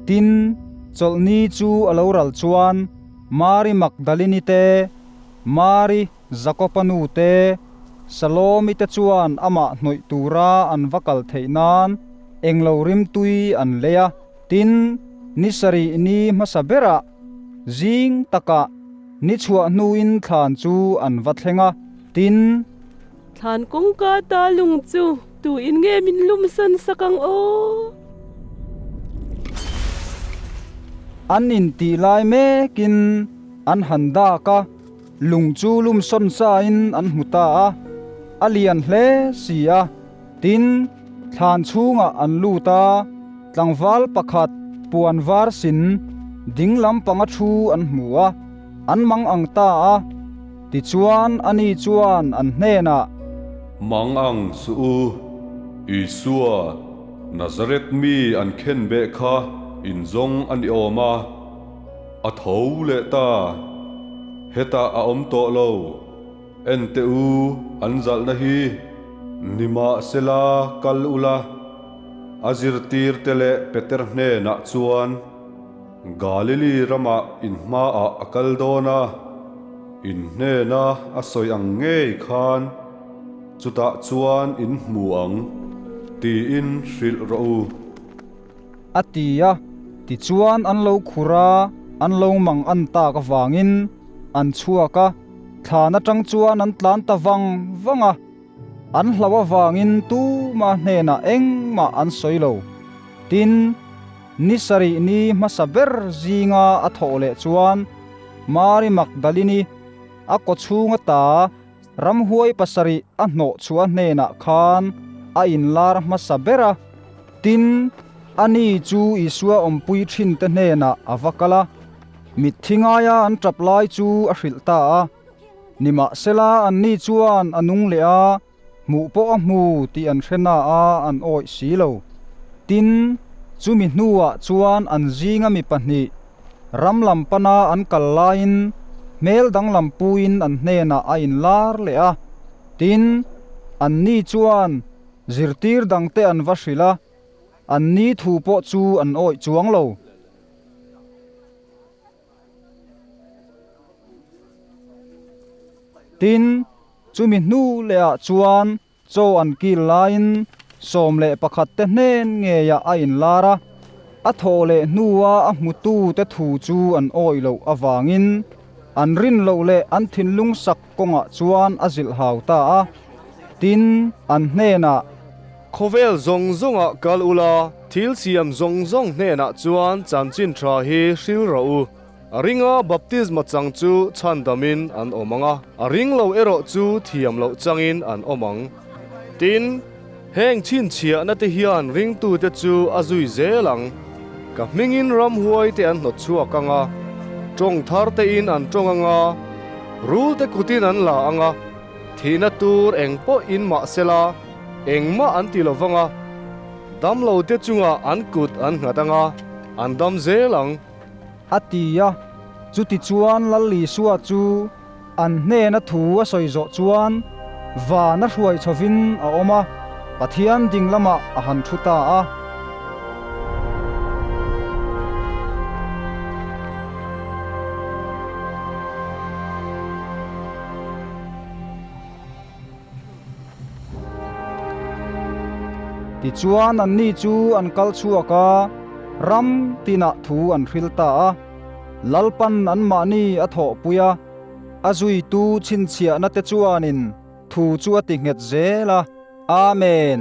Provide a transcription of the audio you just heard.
Tin, chawlhni chu a lo ral chuan Mari Magdalini te, Mari Jakoba nu te, Salomi te chuan amah hnawih tura an va kal theih nan englo rimtui an lei a. Tin, ni sarih ni hmasa berah zing takah ni chhuah hnuin thlan chu an va thleng a. Tin. Thlan kawngka ta lung chu tu in nge min lum san sak ang aw? An intih lai mekin an han dak a, lung chu lum sawn sain an hmu ta a, a lian hle si a. Tin, thlan chhungah an lut a, tlangval pakhat puan var sin ding lampanga thu an hmu a, an mang ang ta a. Tichuan, ani chuan an hnenah. Mang ang suh u, Isua, Nazareth mi an khen beh kha in zawng a ni awm a, a tho leh ta. Hetah a awm tawh lo, en teh u, an zalhna hi. Nimahsela kal ula, a zirtirte leh Peter hnenah chuan, Galili ramah in hmaah a kal dawn a, in hnena a sawi ang ngei khan chutah chuan in hmu ang, tiin hrilh rawh u. A ti a, tichuan an lo khur a, an lo mang an tak avangin an chhuak a, thlan atang chuan an tlan ta vang vang a, an hlau avangin tuma hnenah engmah an sawi lo. Tin. Ni sarih ni hmasa ber zinga a thawh leh chuan Mari Magdalini a kawchhung ata ramhuai pasarih a hnawh chhuah hnenah khan a inlar hmasa ber a. Tin, ani chu Isua awmpui thinte hnenah a va kal a, mitthi ngaia an tap lai chu a hrilh ta a. Nimahsela anni chuan a nung leh a. Hmuh pawh a hmu tih an hre na a, an awih si lo. Tin, chumi hnuah chuan an zinga mi pahnih ram lam pana an kal laiin hmel danglam puiin an hnenah a inlar leh a. Tin, anni chuan zirtir dangte an va hrilh a, anni thu pawh chu an awih chuang lo. Tin, chumi hnu lehah chuan chaw an kil laiin 11 te hnen ngeiah a inlar a, a thawh leh hnua a hmutute thu chu an awih loh avangin an rin loh leh an thinlung sak kawngah chuan a zilh hau ta a. Tin, an hnenah. Khawvel zawng zawngah kal ula, thil siam zawng zawng hnenah chuan chanchin tha hi hril rawh u. A ringa baptisma chang chu chhandamin an awm ang a, a ring lo erawh chu thiam loh changin an awm ang. Tin, heng chhinchhiahna te hian ringtute chu a zui zel ang. Ka hmingin ramhuai te an hnawt chhuak ang a, tawng thar tein an tawng ang a, rul te kutin an la ang a, thihna tur eng pawh in mah sela engmah an ti lo vang a, damlo te chungah an kut an nghat ang a, an dam zel ang. A ti a, chutichuan Lal Isua chu an hnena thu a sawi zawh chuan van a hruai chhovin a awm a, Pathian ding lamah a han thu ta a. Tichuan anni chu an kal chhuak a, ram tinah thu an hril ta a. Lalpan anmahni a thawhpui a, a zuitu chhinchhiahna te chuanin thu chu a ti nghet zel a. Amen.